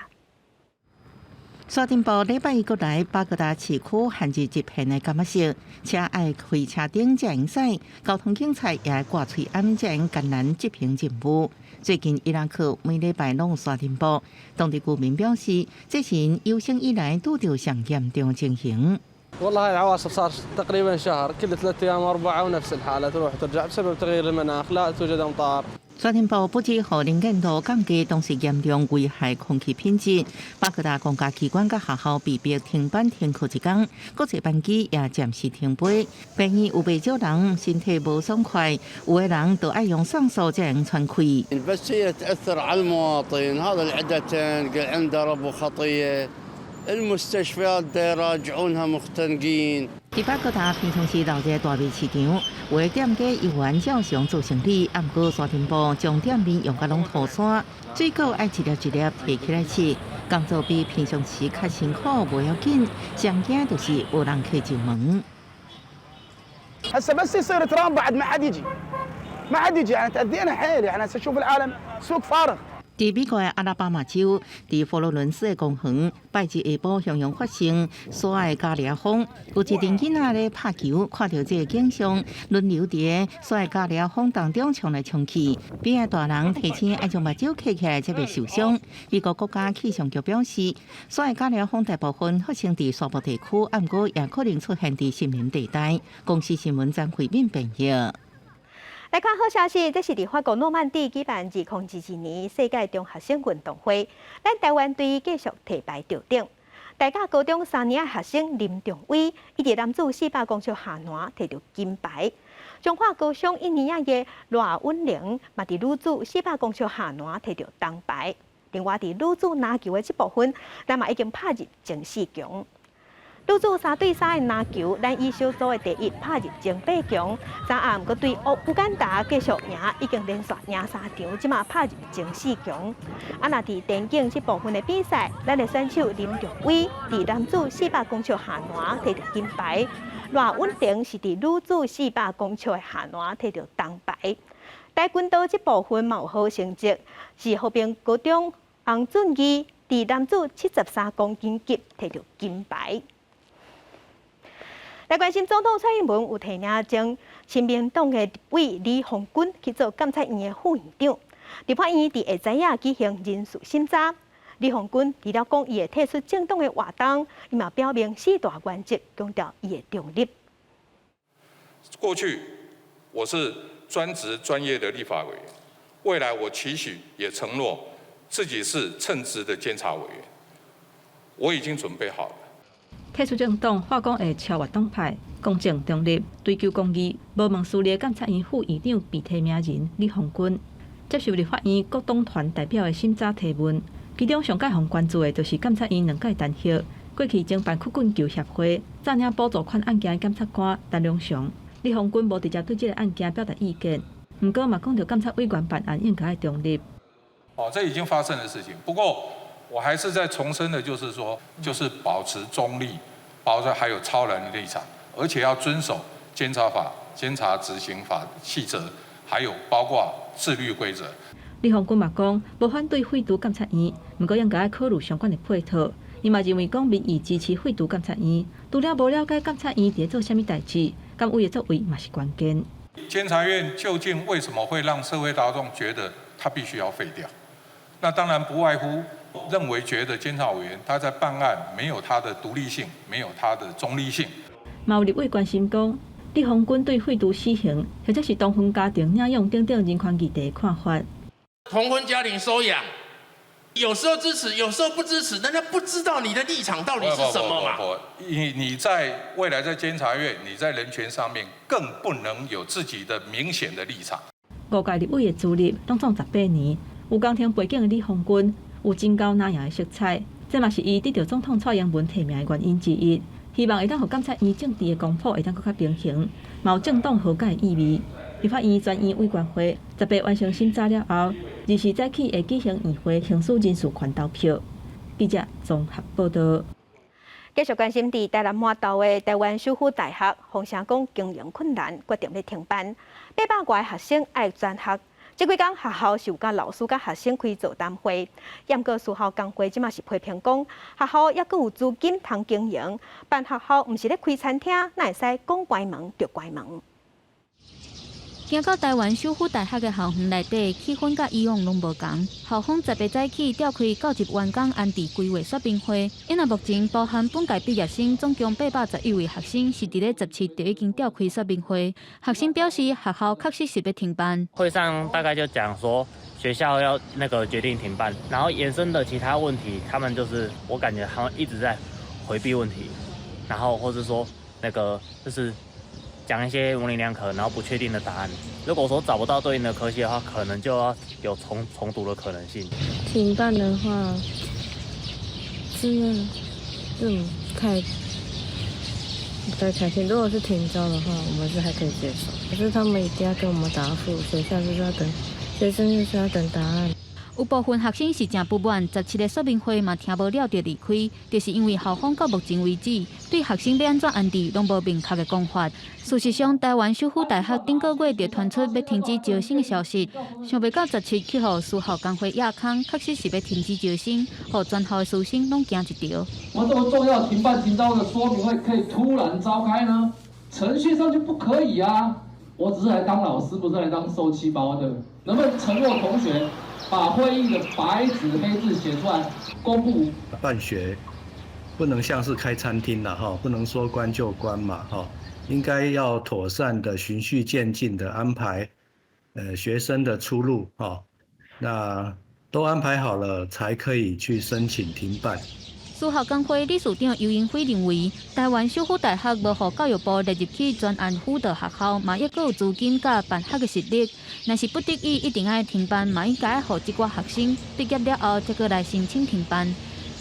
沙塵暴禮拜一過來，巴格達市區陷入一片的柑仔色，車愛開車頂才會駛，交通警察也愛掛喙罨才會艱難執行任務。最近伊拉克每禮拜攏有沙塵暴，當地居民表示，這是𪜶有生以來拄著上嚴重情形。 والله هاي العواصف صار تقريبا شهر كل 3 ايام 4 ونفس الحاله تروح وترجع بسبب تغيير المناخ لا توجد امطار。沙塵暴不止予能見度降低，同時嚴重危害空氣品質。巴格達公家機關佮學校被迫停班停課一工，國際班機也暫時停飛。病院有袂少人身體無爽快，有的人都愛用酸素才能喘氣。 بس هي تأثر على المواطن هذا اللي عنده تنق عنده ربو خطية المستشفيات يراجعونها مختنقين。佇巴格達平常時鬧熱大賣市場，有的店家猶原照常做生意，毋過沙塵暴將店面用甲攏塗沙，水果愛一粒一粒提起來吃，工作比平常時較辛苦，無要緊，上驚就是無人客上門。 هسه بس يصير تراب بعد ما حد يجي ما حد يجي يعني تأذينا حيل يعني هسه شوف العالم سوق فارغ。佇美國的阿拉巴馬州，佇佛羅倫斯的公園，拜日下晡雄雄發生沙的咖喱風，有一陣囡仔咧拍球，看著這个景象，輪流佇沙的咖喱風當中衝來衝去，邊仔大人提醒愛將目睭閉起來，才袂受傷。美國國家氣象局表示，沙的咖喱風大部分發生佇沙漠地區，毋過也可能出現佇森林地帶。公視新聞張惠敏編譯。來看好消息，這是佇法國諾曼底舉辦2022年世界中學生運動會，咱台灣隊繼續提牌著頂。大甲高中三年學生林仲威，伊佇男子400公尺下欄提著金牌。彰化高中一年仔的賴穩玲嘛，佇女子400公尺下欄提著銅牌。另外，佇女子籃球的這部分，咱嘛已經拍入前四強。女子3對3的籃球，咱以小組的第一拍入前八強。昨暗閣對烏干達繼續贏，已經連續贏三場，這馬拍入前四強。啊，若佇田徑這部分的比賽，咱的選手林仲威佇男子400公尺下欄提著金牌，賴穩婷是佇女子四百公尺的下欄提著銅牌。跆拳道這部分嘛有好成績，是和平高中洪俊義佇男子73公斤級提著金牌。來關心總統蔡英文有提名前親民黨的立委李鴻鈞去做監察院的副院長。立法院佇下晝仔舉行人事審查，李鴻鈞除了講伊會退出政黨的活動，伊嘛表明四大原則，強調伊的中立。過去我是專職專業的立法委員，未來我期許也承諾自己是稱職的監察委員，我已經準備好了。退出政黨，話講會超越黨派，公正中立，追求公義，無問私利。監察院副院長被提名人李鴻鈞接受立法院各黨團代表的審查提問，其中上蓋予關注的，就是監察院兩屆彈劾。過去偵辦曲棍球協會詐領補助款案件的檢察官陳龍祥，李鴻鈞無直接對這个案件表達意見，毋過嘛講著監察委員辦案應該愛中立。哦，這已經發生的事情，不過我還是再重申的，就是說，就是保持中立，保持還有超然的立場，而且要遵守監察法、監察執行法細則，還有包括自律規則。李鴻鈞嘛講，無反對廢除監察院，毋過應該愛考慮相關的配套。伊嘛認為講民意支持廢除監察院，除了無了解監察院佇咧做啥物代誌，監委的作為嘛是關鍵。監察院究竟為什麼會讓社會大眾覺得他必須要廢掉？那當然不外乎認為覺得監察委員他在辦案沒有他的獨立性，沒有他的中立性。嘛有立委關心講，李鴻鈞對廢除死刑或者是同婚家庭領養等等人權議題的看法。同婚家庭收養，有時候支持，有時候不支持，人家不知道你的立場到底是什麼嘛？你在未來在監察院，你在人權上面更不能有自己的明顯的立場。五屆立委的資歷攏總18年，有家庭背景的李鴻鈞有真厚藍營的色彩，這嘛是伊得著總統蔡英文提名的原因之一。希望會當予監察院政治的光譜會當閣較平衡，嘛有政黨和解的意味。立法院全院委員會18完成審查了後，24早起會舉行院會行使人事權投票。記者綜合報道。繼續關心佇台南滿豆的臺灣首府大學，風聲講經營困難，決定欲停辦。800外學生愛轉學。這幾工學校是有佮老師佮學生開座談會，毋過私校工會這馬是批評講，學校猶閣有資金通經營，辦學校毋是咧開餐廳，哪會使講關門就關門。行到臺灣首府大學的校園內底，氣氛佮以往攏無仝。校方18早起召開教職員工安置規劃說明會，因為目前包含本屆畢業生總共811位學生，是佇咧17就已經召開說明會。學生表示，學校確實是欲停辦。會上大概就講說，學校要那個決定停辦，然後延伸的其他問題，他們就是我感覺他們一直在迴避問題，然後或者說那個就是。講一些模棱兩可，然後不確定的答案。如果說找不到對應的科系的話，可能就要有重讀的可能性。停辦的話，真的這種太不太開心。如果是停招的話，我們是還可以接受。可是他們一定要給我們答覆，學校就是要等，學生就是要等答案。有部分學生是誠不滿，17个說明會嘛聽無了就離開，就是因為校方到目前為止對學生欲按怎安置攏無明確的講法。事實上，臺灣首府大學頂個月就傳出欲停止招生的消息，想袂到17去予私校工會壓空，確實是欲停止招生，予全校的師生攏驚一趒。我這麼重要停辦停招的說明會可以突然召開呢？程序上就不可以啊！我只是來當老師，不是來當收氣包的。能不能承諾同學？把會議的白紙黑字寫出來，公布。辦學不能像是開餐廳啦，哈，不能說關就關嘛，哈，應該要妥善的循序漸進的安排，學生的出路，哈，那都安排好了，才可以去申請停辦。私校工會理事長游英輝認為，臺灣首府大學無予教育部列入去專案輔導學校，嘛猶閣有資金佮辦學的實力。若是不得已一定愛停辦，嘛應該予這寡學生畢業了後，才閣來申請停辦。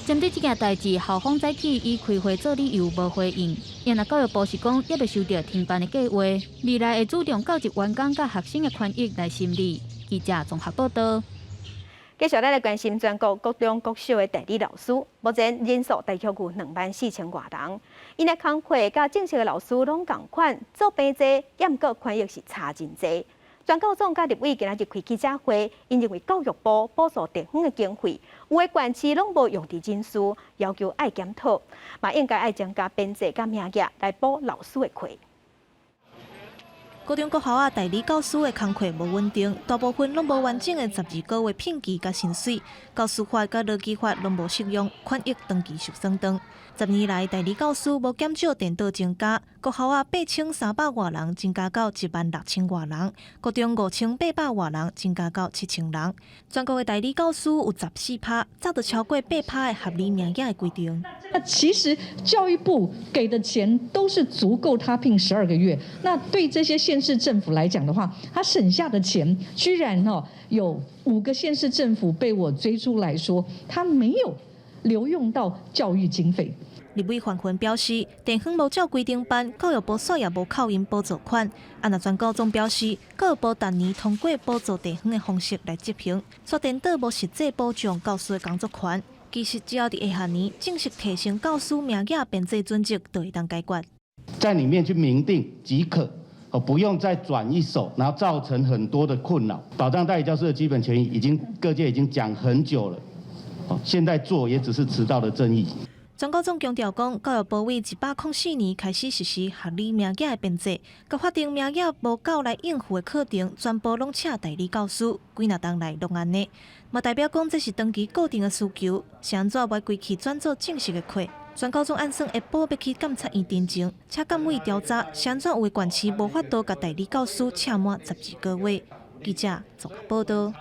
針對這件代誌，校方早起以開會做理由無回應。若教育部是講，猶未收著停辦的計劃，未來會注重教職員工佮學生的權益來審理。記者綜合報道。繼續咱來關心全國國中國小的代理老師，目前人數大約有24,000外人。𪜶的工課佮正式的老師攏仝款，做編制，毋過權益是差真濟。全教總佮立委今仔日開記者會，𪜶認為教育部補助地方的經費，有的縣市攏無用佇人事，要求愛檢討，嘛應該愛增加編制佮名額來補老師的缺。高中國校仔代理教師的工課無穩定，大部分攏無完整的12個月聘期佮薪水，教師法佮勞基法攏無適用，權益長期受損當。10年來，代理教師無減少顛倒增加，國校仔8300外人增加到16,000外人，國中5800外人增加到7000人。全國的代理教師有14趴，早就超過8趴的合理名額的規定。那其實教育部給的錢都是足夠他聘12個月，那對這些縣市政府來講的話，他省下的錢居然哦有5個縣市政府被我追出來說，他沒有留用到教育經費。立委范雲表示，地方無照規定辦，教育部煞也無扣𪜶補助款。啊，若全教總表示，教育部逐年通過補助地方的方式來執行，煞顛倒無實際保障教師的工作權。其實只要佇下學年正式提升教師名額編制準則，就會當解決。在裡面去明定即可，哦，不用再轉一手，然後造成很多的困擾。保障代理教師的基本權益，已經各界已經講很久了，哦，現在做也只是遲到的正義。全教總強調講，教育部為104年開始實施合理名額的編制，佮法定名額無夠來應付的課程，全部攏請代理教師，幾若冬來攏按呢。嘛代表講這是長期固定的需求，是按怎袂規氣轉做正式的課？全教總按算下晡欲去監察院陳情，請監委調查，是按怎有的縣市無法度共代理教師請滿12個月。記者綜合報道。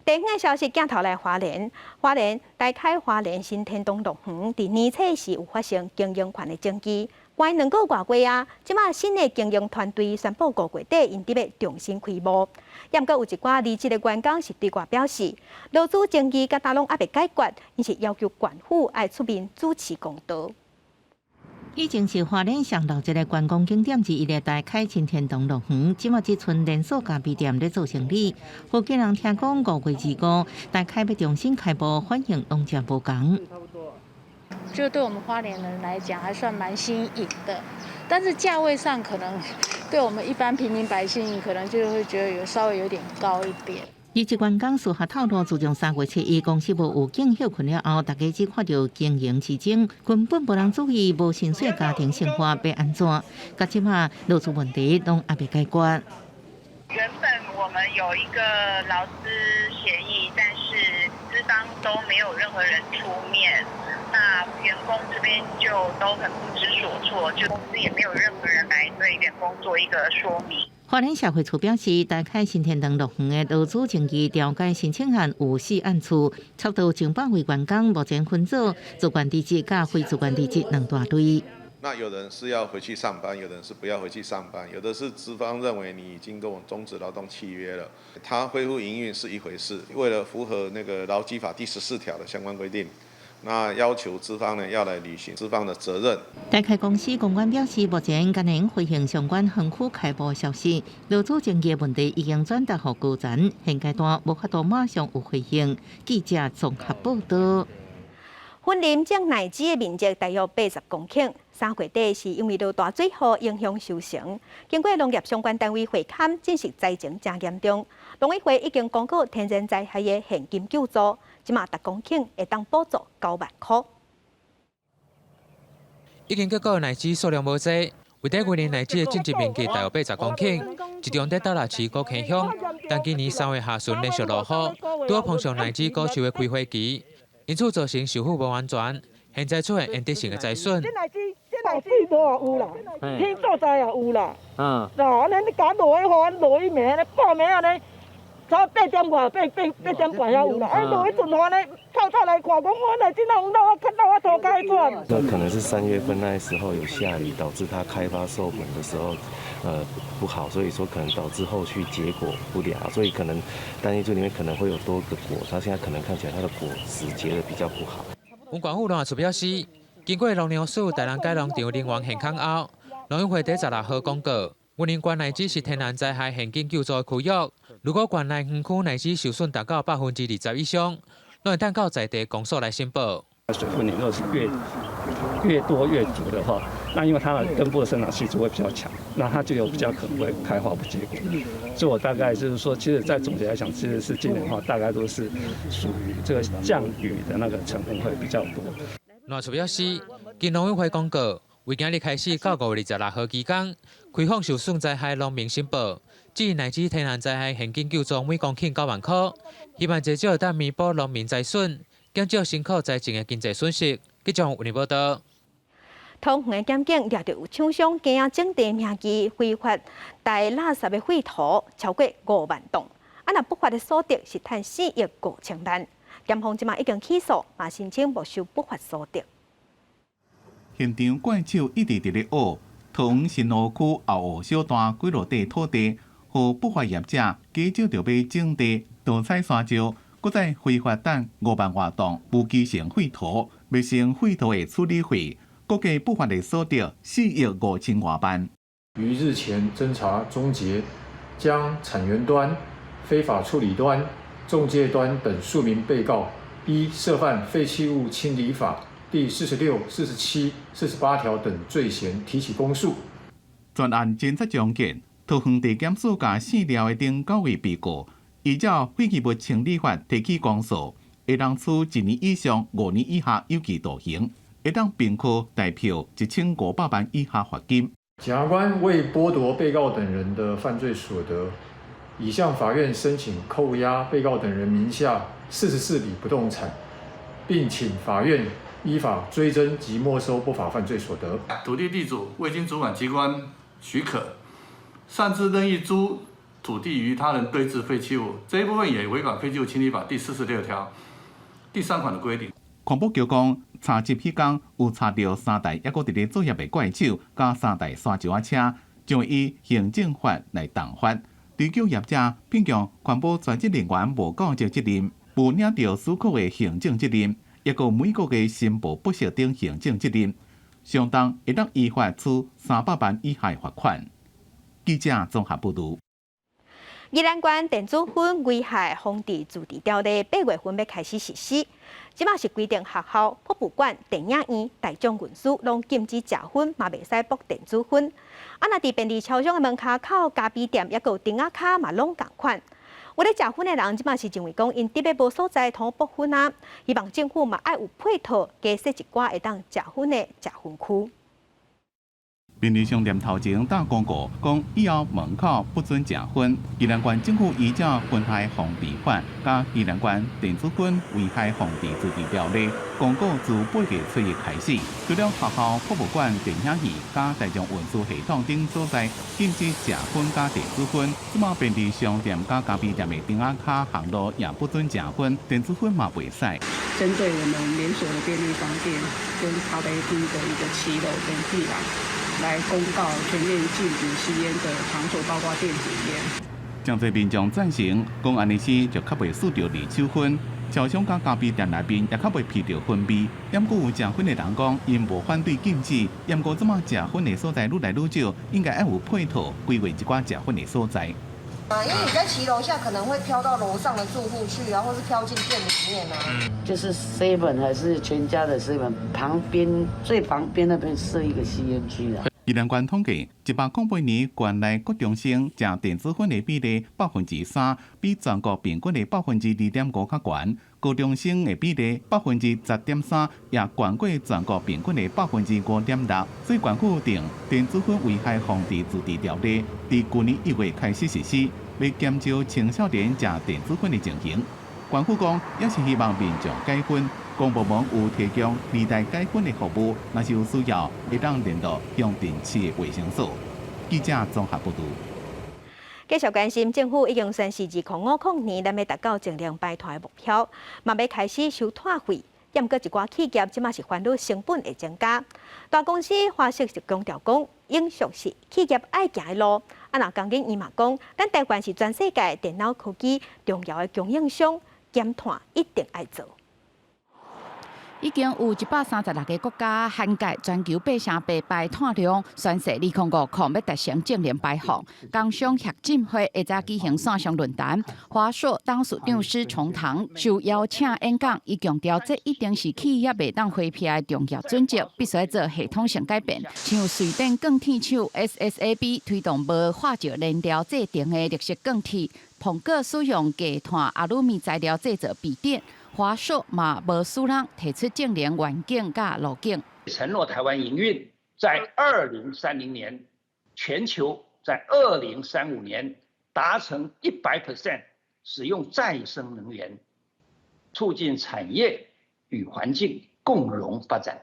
地方的消息，鏡頭來花蓮，花蓮大開花蓮新天堂樂園，佇年初時有發生經營權的爭議，關2個外月啊，這馬新的經營團隊宣布5月底𪜶佇欲重新開幕。毋過有一寡離職的員工是對外表示，勞資爭議佮今攏猶未解決，𪜶是要求縣府愛出面主持公道。以前是花蓮上熱的觀光景點之一的大凱新天堂樂園，這馬只賰連鎖咖啡店咧做生理。附近人聽講5月25，大凱欲重新開幕，反應攏誠無仝。就對我們花蓮人來講，還算蠻新穎的，但是價位上可能對我們一般平民百姓，可能就會覺得有稍微有點高一點。伊一員工私下透露，自從3月7日公司無預警歇睏了後，大家只看著經營之爭，根本無人注意無薪水家庭生活欲按怎，到這馬勞資問題攏猶未解決。原本我們有一個勞資協議，但是資方都沒有任何人出面，那員工這邊就都很不知所措，就公司也沒有任何人來對員工做一個說明。花蓮社會處表示，大凱新天堂樂園的勞資爭議調解申請案有四案處，差不多上百位員工目前分做自願離職佮非自願離職兩大類。那有人是要回去上班，有人是不要回去上班，有的是資方認為你已經跟我終止勞動契約了，他恢復營運是一回事，為了符合那個勞基法第14條的相關規定。那要求資方呢要來履行資方的責任。大凱公司公關表示，目前敢會回應相關園區開幕消息，勞資爭議問題已經轉達予高層，現階段無法度馬上有回應。記者綜合報道。雲林種奶子的面積大約80公頃，3月底是因為落大水雨影響收成。經過農業相關單位會勘，證實災情誠嚴重。農委會已經公告天然災害的現金救助，這馬逐公頃會當補助9萬箍。已經結果奶子數量無濟，位佇雲林奶子的種植面積大約80公頃，集中佇斗六市古坑鄉。但今年3月下旬連續落雨，拄好碰上奶子果樹的開花期。因此造成修復無完全，現在出現延遲性的災損。這奶子，這奶子無有啦，天作災也有啦。嗱，按呢你敢落雨，落雨暝，半暝按呢，早8點外、8點半遐有啦。啊，落彼陣按呢，透早來看，講我奶子哪有落啊，落啊塗甲彼款。那可能是3月份那時候有下雨，導致它開發授粉的時候，不好，所以說可能導致後續結果不良，所以可能單一株裡面可能會有多個果，它現在可能看起來它的果實結得比較不好。文管府農業處表示，經過農糧署台南改農場人員現勘後，農委會佇16號公告，雲林縣奶子是天然災害現金救助的區域，如果縣內園區奶子受損達到20%以上，攏會當到在地公所來申報。水分你若是越多越足的話，那因為它的根部的生長係數會比較強，那它就有比較可能會開花不結果。所以我大概就是說，其實，在總結來講，其實是今年的話，大概都是屬於這個降雨的那個成分會比較多。農處表示，經農委會公告，為今日開始到5月26號期間，開放受損災害農民申報，至奶子天然災害現金救助每公頃9萬箍，希望至少會當彌補農民災損，減少辛苦災情的經濟損失。記者吳報道。桃園的檢警掠著有廠商加整地名義非法帶垃圾的廢土超過5萬噸，啊若不法的所得是趁4億5千萬。檢方這馬已經起訴，嘛申請沒收不法所得。現場怪手一直佇咧挖，桃園新蘆區後湖小段幾落塊土地，予不法業者假借著欲整地盜採沙石，閣再非法擲5萬外噸無機成廢土，賣成廢土的處理費，估計不法的所得4億5千外萬。於日前偵查終結，將產源端、非法處理端、中介端等數名被告，依涉犯廢棄物清理法第46、47、48條等罪嫌提起公訴。全案偵查終結，桃園地檢署共姓廖的等九位被告，依照廢棄物清理法提起公訴，會當處1年以上5年以下有期徒刑，會當併科代票1500萬以下罰金。檢察官為剝奪被告等人的犯罪所得，已向法院申請扣押被告等人名下44筆不動產，並請法院依法追徵及沒收不法犯罪所得。土地地主未經主管機關許可，擅自任意租土地於他人堆置廢棄物，這一部分也違反廢棄物清理法第46條第3款的規定。環保局講，查緝彼工有查著三台猶閣佇咧作業的怪手，佮三台沙石仔車，將以行政法來重罰。追究業者聘用環保專職人員無告知責任，無領著許可的行政責任，抑閣每個月申報不實等行政責任。相當會當依法處300萬以下罰款。記者綜合報導。宜蘭縣電子煙危害防治自治條例8月份欲開始實施，這馬是規定學校、博物館、電影院、大眾運輸攏禁止食薰，嘛袂使剝電子煙。啊，若佇便利超商的門跤口、咖啡店，抑閣有燈仔跤嘛攏仝款。有咧食薰的人，這馬是認為講，𪜶特別無所在通剝薰啊，希望政府嘛愛有配套，加設一寡會當食薰的食薰區。便利商店頭前貼公告，講以後門口不准食薰。宜蘭縣政府依照《薰害防治法》佮宜蘭縣電子煙危害防治自治條例，公告自8月初一開始，除了學校、博物館、電影院、佮大眾運輸系統等所在禁止食薰佮電子煙。這馬便利商店佮咖啡店的燈仔跤行路也不准食薰，電子煙嘛袂使。針對我們連鎖的便利商店跟咖啡廳的一個騎樓跟地廊，來公告全面禁止吸菸的場所，包括電子菸。真濟民眾贊成，講按呢時就較袂欶著二手薰，超商佮咖啡店內面也較袂鼻著薰味。毋過有食薰的人講，𪜶無反對禁止，毋過這馬食薰的所在愈來愈少，應該愛有配套規劃一寡食薰的所在。啊，因為你在騎樓下可能會飄到樓上的住戶去啊，或是飄進店裡面啊。就是 seven 還是全家的 seven 旁邊最旁邊那邊設一個吸菸區啊。宜蘭縣統計，108年縣內國中生食電子薰的比例3%，比全國平均的2.5%較懸。高中生的比例10.3%，也懸過全國平均的5.6%。所以縣府定電子薰危害防治自治條例，佇舊年1月開始實施，欲減少青少年食電子薰的情形。縣府講，也是希望民眾戒薰。公部門有提供二代戒薰的服務，若是有需要，會當聯絡鄉鎮市的衛生所。記者綜合報導。繼續關心，政府已經宣示2050年，咱欲達到淨零排碳的目標，嘛欲開始收碳費。毋過一寡企業這馬是煩惱成本會增加。大公司華碩就強調講，永續是企業愛行的路。啊，若工研院嘛講，咱台灣是全世界電腦科技重要的供應商，減碳一定愛做。已經有136個國家涵蓋全球8.8%排碳量，宣示2050欲達成淨零排放。工商協進會下晝舉行線上論壇，華碩董事長施崇棠受邀請演講，伊強調這一定是企業袂當迴避的重要準則，必須做系統性改變。像瑞典鋼鐵廠 SSAB 推動無化石燃料製程的綠色鋼鐵，蘋果使用低碳阿魯米材料製造筆電。華碩嘛無輸人提出淨零願景佮路徑，承諾台灣營運在2030年，全球在2035年達成100% 使用再生能源，促進產業與環境共榮發展。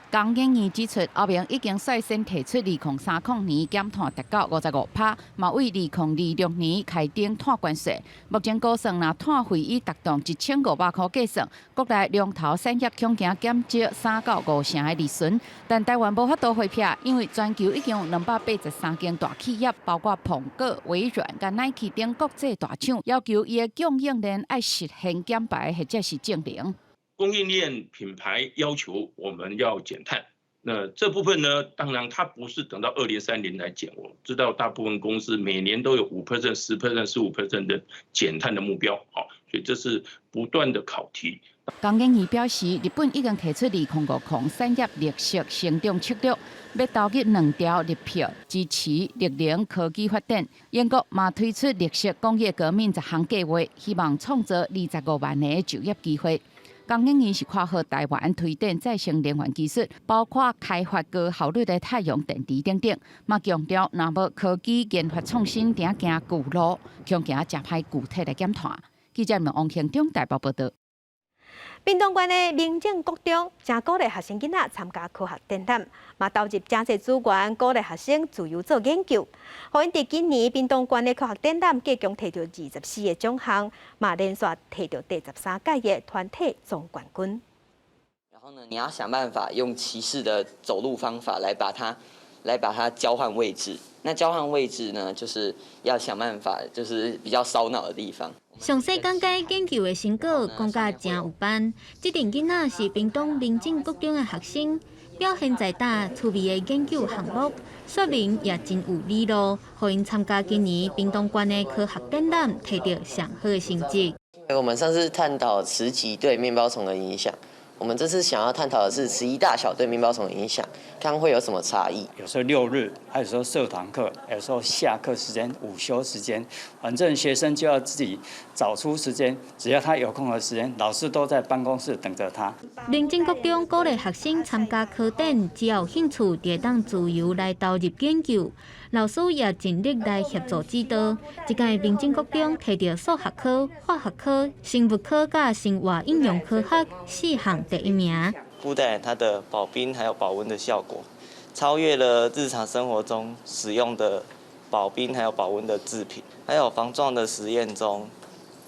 工研院指出，歐盟已經率先提出2030年減碳達到55%，嘛為2026年開徵碳關稅。目前估算，若碳費以逐噸1500塊計算，國內龍頭產業恐驚減少3到5成的利潤。但台灣無法度迴避，因為全球已經有283間大企業，包括蘋果、微軟佮 Nike 等國際大廠，要求伊的供應鏈愛實現減排或者是淨零。供應鏈品牌要求我們要減碳，那這部分呢，當然它不是等到2030來減。我知道大部分公司每年都有5%、10%、15% 的減碳的目標，好，所以這是不斷的考題。工研院表示，日本已經提出2050產業綠色成長策略，欲投入2兆日幣支持綠能科技發展。英國嘛推出綠色工業革命十項計劃，希望創造25萬个就業機會。工研院是看好台灣推展再生能源技術，包括開發高效率的太陽電池等等。嘛強調，若無科技研發創新，定行舊路，恐驚誠歹具體來減碳。記者們王慶中台北報導。屏東縣的明正國中，誠鼓勵學生囡仔參加科學展覽，嘛投入誠濟資源，鼓勵學生自由做研究。予𪜶佇今年屏東縣的科學展覽，計共提著24個獎項，嘛連續提著第13屆的團體總冠軍。然後呢，你要想辦法用騎士的走路方法來把它交換位置。那交換位置呢，就是要想辦法，就是比較燒腦的地方。詳細講解研究的成果，講甲誠有範。這陣囡仔是屏東明正國中的學生，表現在大趣味的研究項目，說明也真有理路，予𪜶參加今年屏東縣的科學展覽，提著上好的成績。我們上次探討磁極對麵包蟲的影響，我們這次想要探討的是磁翼大小對麵包蟲的影響，看會有什麼差異。有時候六日，還有時候社團課，有時候下課時間、午休時間，反正學生就要自己找出時間，只要他有空的時間，老師都在辦公室等着他。明正國中鼓勵學生參加科展，只要有興趣，就會當自由來投入研究。老師也盡力來協助指導。這屆明正國中提著數學科、化學科、生物科佮生活應用科學四項第一名。布袋蓮它的保冰還有保溫的效果，超越了日常生活中使用的保冰還有保溫的製品，還有防撞的實驗中，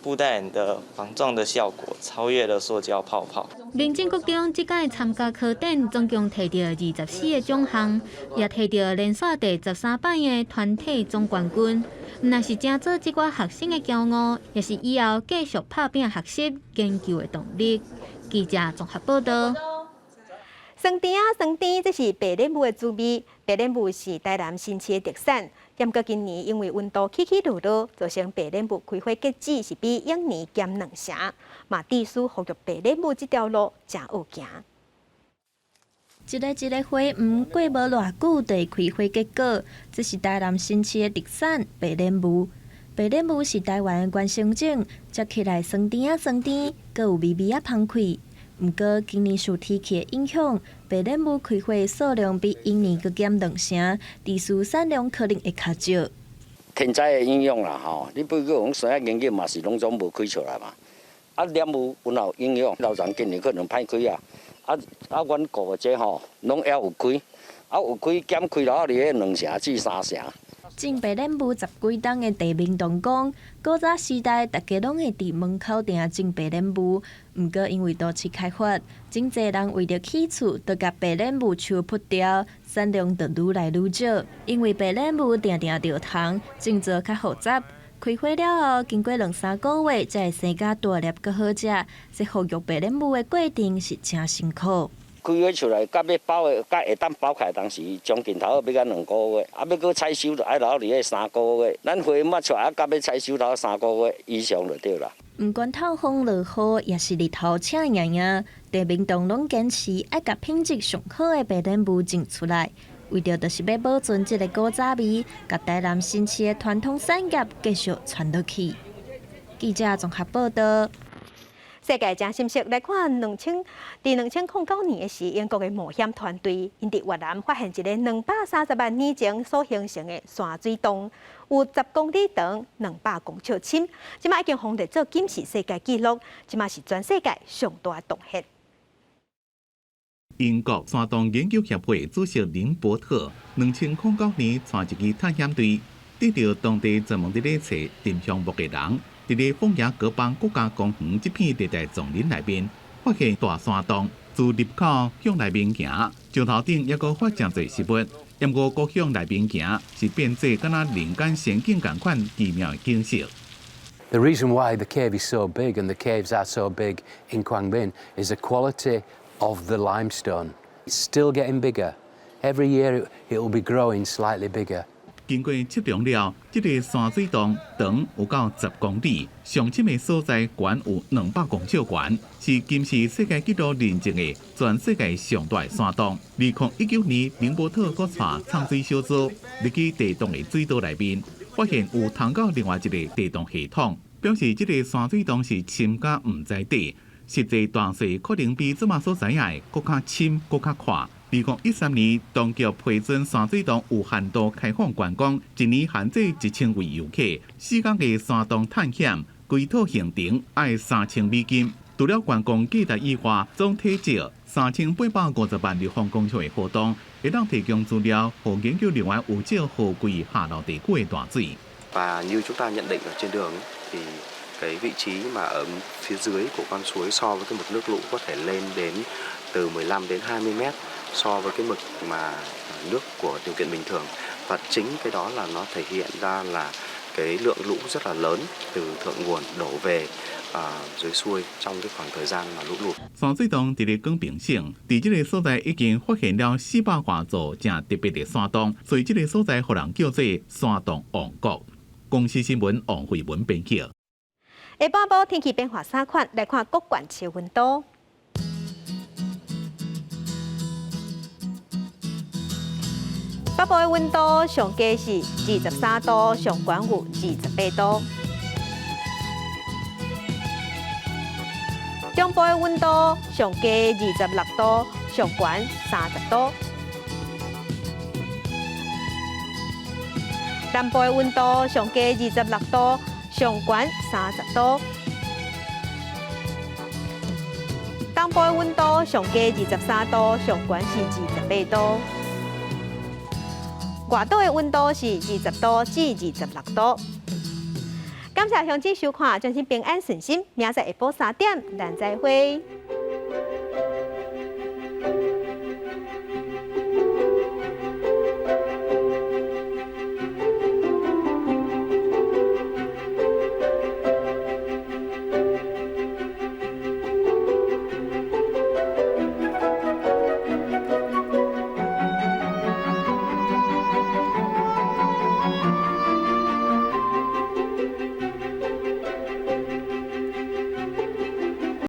布袋蓮的防撞的效果超越了塑膠泡泡。明正國中這屆參加科展，總共提著24個獎項，也提著連續第13擺的團體總冠軍。毋但是誠做這寡學生的驕傲，也是以後繼續拍拚學習研究的動力。記者綜合報道。酸甜啊，酸甜，這是白蓮霧的滋味。白蓮霧是台南新市的特產。毋過今年因為溫度起起落落，造成白蓮霧開花結籽是比往年減兩成。嘛，致使復育白蓮霧這條路誠惡行。一个一个花黃過無偌久就會開花結果，這是台南新市的特產白蓮霧。白蓮霧是台灣的原生種，食起來酸甜仔酸甜，閣有微微仔芳氣。毋過今年受天氣的影響，白蓮霧開花數量比往年閣減兩成，致使產量可能會較少。天災的影響啦，吼，你不過講生仔研究嘛是攏總無開出來嘛。啊，蓮霧有有影響，老人今年可能歹開啊。啊啊，阮顧的這吼，攏猶有開，啊有開減開了，佇咧兩成至三成。種白蓮霧十幾冬的鄭明棟講，古早時代大家攏會佇門口埕種白蓮霧，毋過因為都市開發，真濟人為著起厝，就共白蓮霧樹伐掉，產量就愈來愈少。因為白蓮霧定定著蟲，種植較複雜。開花了後，經過兩三個月才會生甲大粒閣好食。這復育白蓮霧的過程是誠辛苦。開花出來，佮欲包的，佮會當包起來當時，將近頭欲甲兩個月，啊，欲閣採收，就愛留佇咧三個月。咱花抹出來，啊，佮欲採收留三個月以上就對啦。毋管透風落雨，抑是日頭赤炎炎，鄭明棟攏堅持愛共品質上好的白蓮霧種出來，為著就是欲保存這个古早味，共台南新市的傳統產業繼續傳落去。記者綜合報道。世界誠心息來看，佇2009年的時，英國的冒險團隊𪜶佇越南發現一个230萬年前所形成的山水洞，有10公里長、200公尺深，這馬已經予列做金氏世界紀錄，這馬是全世界上大洞穴。英國山洞研究協會主席林伯特，2009年帶一支探險隊，得著當地專門佇咧揣沉香木的人。佇咧鳳雅格邦國家公園這片熱帶叢林內面，發現大山洞，自入口向內面行，石頭頂猶閣發誠濟植物。毋過，閣向內面行，是變做敢若人間仙境仝款奇妙的景色。 The reason why the cave is so big and the caves are so big in Quang Binh is the quality of the limestone. It's still getting bigger. Every year it will be growing slightly bigger. 經過測量了，這个山水洞長有夠10公里，上深的所在懸有200公尺懸，是金氏世界紀錄認證的全世界上大的山洞。2019年，林伯特閣帶藏水小組入去地洞的水道內面，發現有通到另外一个地洞系統，表示這个山水洞是深甲毋知底，實際大細可能比這馬所知影的閣較深、閣較闊。2013年，當局批准山水洞有限度開放觀光，一年限制1000位遊客。4工的山洞探險，規套行程愛3000美金。除了觀光價值以外，總體積3850萬立方公尺的河洞，會當提供資料，予研究人員有借河貴下流地區的大水。 Và như chúng ta nhận định ở trên đường thì cái vị trí mà ở phía dưới của con suối so với cái mực nước lũ có thể lên đến từ 15 đến 20 mét so với cái mực mà nước của điều kiện bình thường, và chính cái đó là nó thể hiện ra là cái lượng lũ rất là lớn từ thượng nguồn đổ về. dưới xuôi trong cái khoảng thời gian mà lũ lụt。山水洞佇咧廣平省，佇這个所在已經發現了400外座誠特別的山洞，所以這个所在予人叫做山洞王國。公視新聞王慧文編輯。下半晡天氣變化三款，來看各縣市溫度。北部的溫度上低是23度，上懸有28度。中部的溫度上低26度，上懸30度。南部的溫度上低26度，上懸30度。東部的溫度上低23度，上懸是28度。外島的溫度是20度至26度。感謝鄉親收看，祝您平安順心。明仔載下晡3點，咱再會。